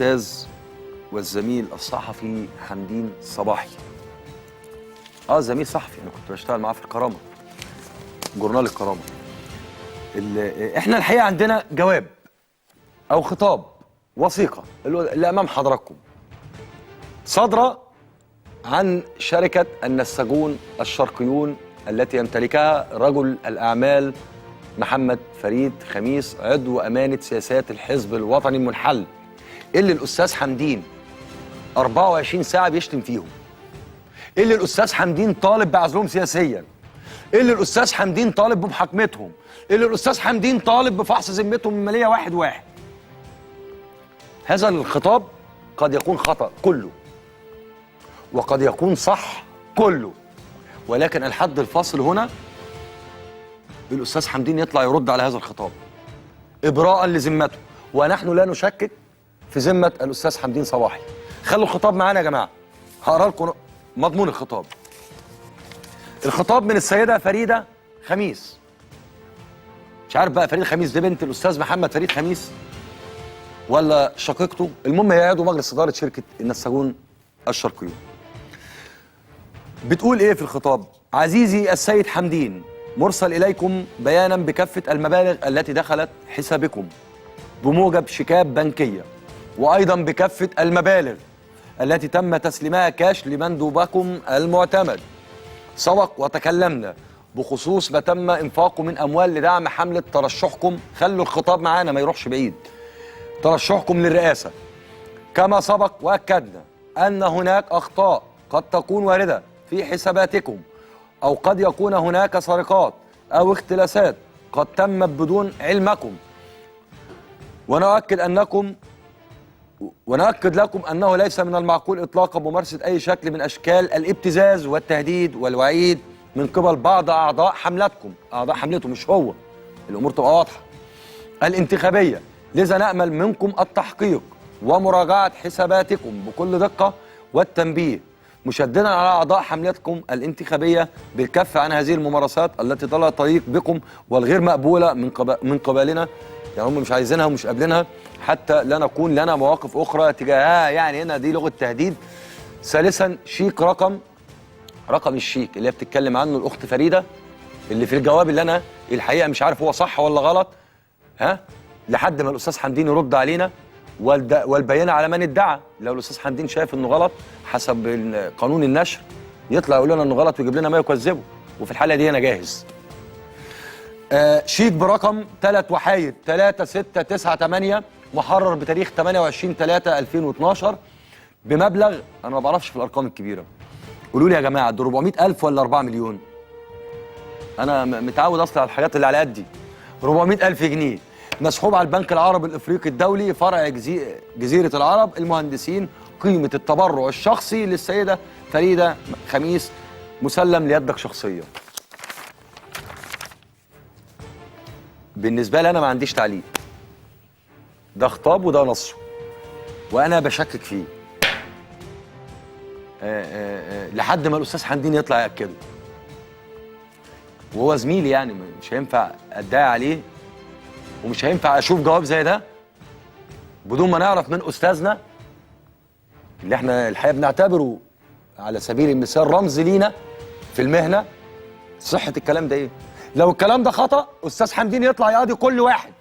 الأستاذ والزميل الصحفي حمدين صباحي. زميل صحفي، أنا كنت بشتغل معاه في الكرامة، جورنال الكرامة. احنا الحقيقة عندنا جواب أو خطاب، وثيقة اللي أمام حضراتكم، صادرة عن شركة النساجون الشرقيون التي يمتلكها رجل الأعمال محمد فريد خميس، عضو أمانة سياسات الحزب الوطني المنحل، اللي الأستاذ حمدين 24 ساعة بيشتم فيهم، اللي الأستاذ حمدين طالب بعزلهم سياسيا، اللي الأستاذ حمدين طالب بمحاكمتهم، اللي الأستاذ حمدين طالب بفحص ذمتهم المالية واحد واحد. هذا الخطاب قد يكون خطأ كله، وقد يكون صح كله، ولكن الحد الفاصل هنا الأستاذ حمدين يطلع يرد على هذا الخطاب إبراء لذمته، ونحن لا نشكك في ذمة الأستاذ حمدين صباحي. خلوا الخطاب معانا يا جماعة، هقرا لكم مضمون الخطاب. الخطاب من السيدة فريدة خميس. مش عارف بقى فريدة خميس دي بنت الأستاذ محمد فريد خميس ولا شقيقته، المهم هي عضو مجلس إدارة شركة النساجون الشرقيون. بتقول إيه في الخطاب؟ عزيزي السيد حمدين، مرسل إليكم بيانا بكافة المبالغ التي دخلت حسابكم بموجب شيكات بنكية، وأيضا بكافة المبالغ التي تم تسليمها كاش لمندوبكم المعتمد. سبق وتكلمنا بخصوص ما تم إنفاقه من أموال لدعم حملة ترشحكم، خلوا الخطاب معانا ما يروحش بعيد، ترشحكم للرئاسة. كما سبق وأكدنا أن هناك أخطاء قد تكون واردة في حساباتكم، أو قد يكون هناك سرقات أو اختلاسات قد تمت بدون علمكم، ونؤكد لكم أنه ليس من المعقول إطلاقا ممارسة أي شكل من أشكال الابتزاز والتهديد والوعيد من قبل بعض أعضاء حملتكم، أعضاء حملته مش هو، الأمور تبقى واضحة، الانتخابية. لذا نأمل منكم التحقيق ومراجعة حساباتكم بكل دقة والتنبيه، مشددا على أعضاء حملتكم الانتخابية بالكف عن هذه الممارسات التي لا تليق بكم والغير مقبولة من قبلنا، يعني هم مش عايزينها ومش قابلينها، حتى لا نكون لنا مواقف أخرى تجاهها. يعني هنا دي لغة تهديد. ثالثا، شيك رقم الشيك اللي هي بتتكلم عنه الأخت فريدة، اللي في الجواب اللي أنا الحقيقة مش عارف هو صح ولا غلط، ها، لحد ما الأستاذ حمدين يرد علينا والبينة على من ادعى. لو الأستاذ حمدين شايف إنه غلط حسب قانون النشر يطلع يقول لنا إنه غلط ويجيب لنا ما يكذبه، وفي الحالة دي أنا جاهز. شيك برقم 3 وحايد 3 6 9 8 محرر بتاريخ 28/3/2012 بمبلغ، أنا ما بعرفش في الأرقام الكبيرة، قولوا لي يا جماعة ده 400,000 ولا 4 مليون؟ أنا متعود أصلا على الحاجات اللي على قدي. 400,000 جنيه مسحوب على البنك العربي الافريقي الدولي فرع جزيرة العرب المهندسين، قيمة التبرع الشخصي للسيدة فريدة خميس، مسلم ليدك شخصية. بالنسبة لي انا ما عنديش تعليق، ده خطاب وده نصه وانا بشكك فيه لحد ما الاستاذ حمدين يطلع ياكده، وهو زميلي يعني مش هينفع ادعي عليه، ومش هينفع اشوف جواب زي ده بدون ما نعرف من استاذنا اللي احنا الحقيقة بنعتبره على سبيل المثال رمز لينا في المهنة صحة الكلام ده ايه. لو الكلام ده خطا استاذ حمدين يطلع يقاضي كل واحد